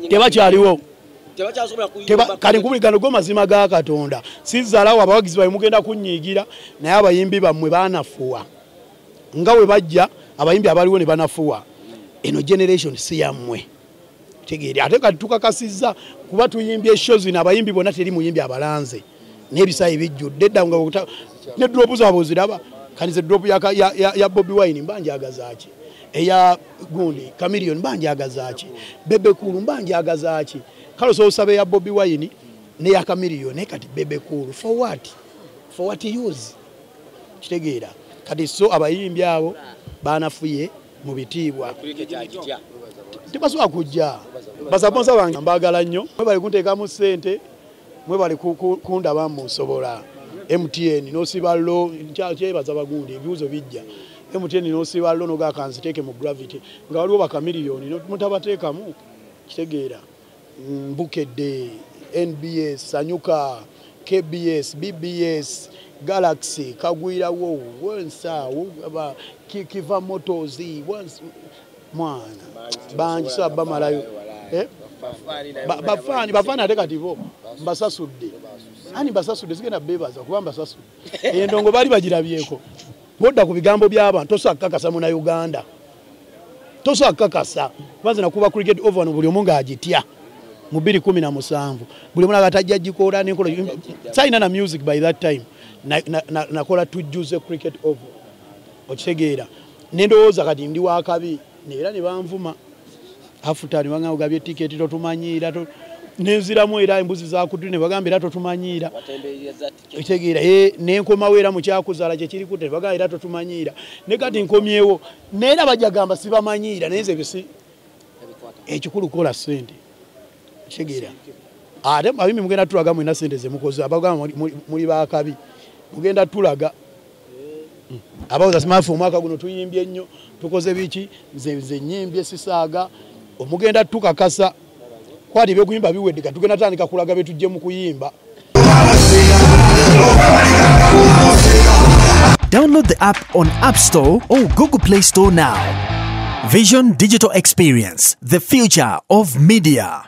Tebakyaliwo. Kati nkubuligano go mazima ga Katonda. Sizalawo abawagizi bawe mugenda kunyiigira, naye abayimbi bammwe banafuwa. Nga we bajja abayimbi abaliwo ne banafuwa. Eno generation si yammwe. Tegeere ate kati tukakasizza kuba tuyimbye show zino abayimbi bonna teri muyimbi abalanze. N'ebisaayi bijjudde dda nga ne drop zaabwe oziraba. Kati ze drop ya Bobi Wine mba njagaza ki? Eya gundi Chameleone mba njagaza ki? Bebe Cool mba njagaza ki? Kale osobola ya Bobi Wine ne ya Chameleone kati Bebe Cool for what? For what use? Kitegeera. Kati so abayimbi abo banafuye mu bitiibwa. Tebasobola kujja. Basabonsa bange mbaagala nnyo. Mwebale kunteekamu ssente, mwebale kundaba mu nsobola. MTN n'osiba lo nkyebaza bagundi ebibuuzo bijja. MTN n'osiba lo n'ogamba nziteeke mu gravity nga waliwo bakamiliyoni mutabateekamu. Kitegeera. Bukedde, NBS, Sanyuka, KBS, BBS, Galaxy, Kagwirawo, Wensa, Kiva Motors, mwana bangi so abamalayo. Bafaani ate kati bo mbasasudde. Ani mbasasudde sigenda beebaza kuba mbasasudde. Endongo baali bagirabyeko. Bw'odda ku bigambo by'abantu tosobola kukakasa Munnayuganda. Tosobola kukakasa. Kubanze nakuba Cricket Oval buli omu ng'agitya mu 2017. Buli omu atajja gikola n'enkola. Saalina na music by that time. Nakola tujjuze Cricket Oval. Okitegeera. Ne ndowooza kati ndi wakabi era ne banvuma. Afuta ne bagamba ogabye tiketi totumanyiira. Nenziramu era embuzi zakudu ne bagamba era totumanyiira. Okitegeera. Ne nkomawo era mu kyakuzaala kye kiri kutte ne bagamba era totumanyiira. Ne kati nkomyewo neera bajja gamba sibamanyiira naye nze bisi ekikulu kola ssente. Okitegeera. Ate abayimbi mugenda tulaga mwena ssente ze mukoze abagamba muli bakabi. Mugenda tulaga. Abawoza simafu omwaka guno tuyimbye nnyo tukoze biki nze nyimbye sisaaga omugenda tukakasa kwati ebyokuyimba biwedde kati tugenda tandika kulaga bye tujje mu kuyimba. Download the app on App Store or Google Play Store now. Vision Digital Experience, the future of media.